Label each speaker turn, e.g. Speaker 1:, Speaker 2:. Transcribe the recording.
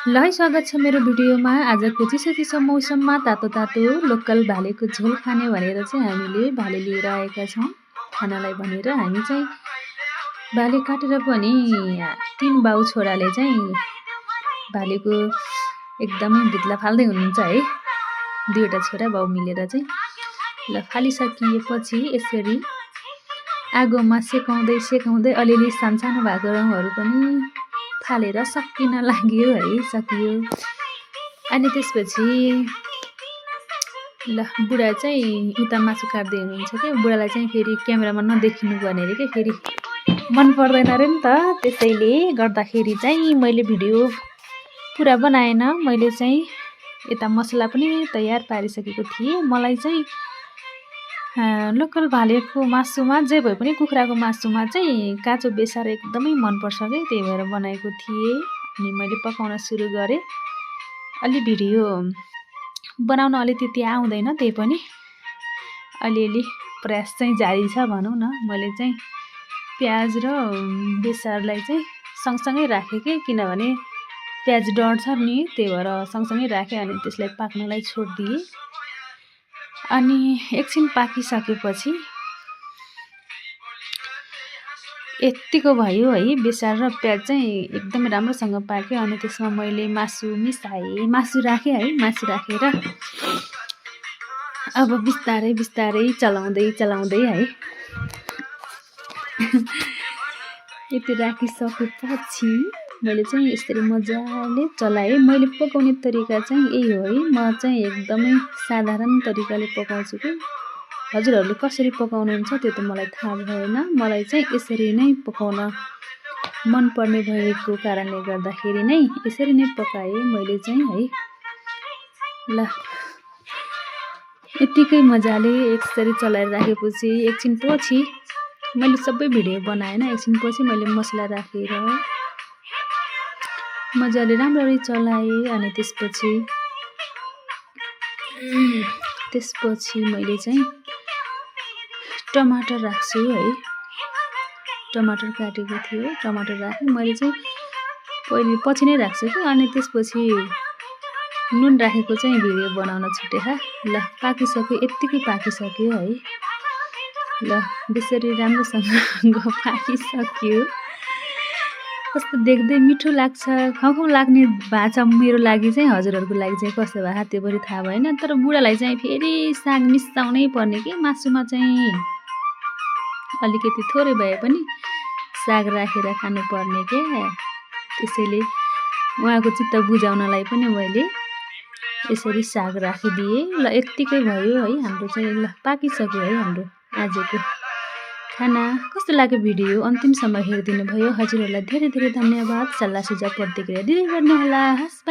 Speaker 1: ल है स्वागत छ मेरो भिडियोमा। आजको चिसो मौसममा तातो तातो लोकल भालेको झोल खाने भनेर चाहिँ हामीले भाले लिएर आएका छौँ खानालाई भनेर। हामी चाहिँ भाले काटेर पनि 3 बाउ छोराले चाहिँ भालेको एकदमै बुत्ला फाल्दै हुनुहुन्छ है। 2वटा छोरा बाउ मिलेर चाहिँ ल फालिसकिएपछि यसरी आगोमा सेकाउँदै अलिअलि सानसानो भएको रौँहरू पनि फालेर सकिन लाग्यो है, सकियो। अनि त्यसपछि ल बुढा चाहिँ उता मासु काट्दै हुनुहुन्छ के। बुढालाई चाहिँ फेरि क्यामेरामा नदेखिनु पर्ने अरे के, फेरि मन पर्दैन अरे नि त। त्यसैले गर्दाखेरि चाहिँ मैले भिडियो पुरा बनाएन। मैले चाहिँ यता मसला पनि तयार पारिसकेको थिएँ। मलाई चाहिँ लोकल भालेको मासुमा जे भए पनि कुखुराको मासुमा चाहिँ काँचो बेसार एकदमै मनपर्छ के, त्यही भएर बनाएको थिएँ। अनि मैले पकाउन सुरु गरेँ। अलि भिडियो बनाउन अलि त्यति आउँदैन, त्यही पनि अलिअलि प्रयास चाहिँ जारी छ भनौँ न। मैले चाहिँ प्याज र बेसारलाई चाहिँ सँगसँगै राखेँ कि, किनभने प्याज डढ्छ नि, त्यही भएर सँगसँगै राखेँ। अनि त्यसलाई पाक्नलाई छोडिदिएँ। अनि एकछिन पाकिसकेपछि यतिको भयो है। बेसार र प्याज चाहिँ एकदमै राम्रोसँग पाक्यो। अनि त्यसमा मैले मासु मिसाएँ, मासु राखेँ है। मासु राखेर अब बिस्तारै चलाउँदै है यति राखिसकेपछि मैले चाहिँ यसरी मजाले चलाएँ। मैले पकाउने तरिका चाहिँ यही हो है। म चाहिँ एकदमै साधारण तरिकाले पकाउँछु कि। हजुरहरूले कसरी पकाउनुहुन्छ त्यो त मलाई थाहा भएन। मलाई चाहिँ यसरी नै पकाउन मनपर्ने भएको कारणले गर्दाखेरि नै यसरी नै पकाएँ मैले चाहिँ है। ल यतिकै मजाले यसरी चलाएर राखेपछि एकछिन पछि मैले सबै भिडियो बनाएन। एकछिन पछि मैले मसला राखेर मजाले राम्ररी चलाएँ। अनि त्यसपछि मैले चाहिँ टमाटर राख्छु है। टमाटर काटेको थियो, टमाटर राखेँ मैले चाहिँ पछि नै राख्छु कि। अनि त्यसपछि नुन राखेको चाहिँ भिडियो बनाउन छुटेँ। ल पाकिसक्यो, यत्तिकै पाकिसक्यो है। ल त्यसरी राम्रोसँग पाकिसक्यो। कस्तो देख्दै मिठो लाग्छ, खाउँ लाग्ने भएको छ मेरो लागि चाहिँ। हजुरहरूको लागि चाहिँ कस्तो भएको त्यो पनि थाहा भएन। तर बुढालाई चाहिँ फेरि साग मिसाउनै पर्ने कि मासुमा चाहिँ अलिकति थोरै भए पनि साग राखेर खानुपर्ने क्या। त्यसैले उहाँको चित्त बुझाउनलाई पनि मैले यसरी साग राखिदिएँ। ल यत्तिकै भयो है हाम्रो चाहिँ। ल पाकिसक्यो है हाम्रो आजको खाना। कस्तो लाग्यो भिडियो अन्तिमसम्म हेरिदिनु भयो। हजुरहरूलाई धेरै धेरै धन्यवाद। सल्लाह सुझाव प्रतिक्रिया दिँदै गर्नुहोला। हस् बाई।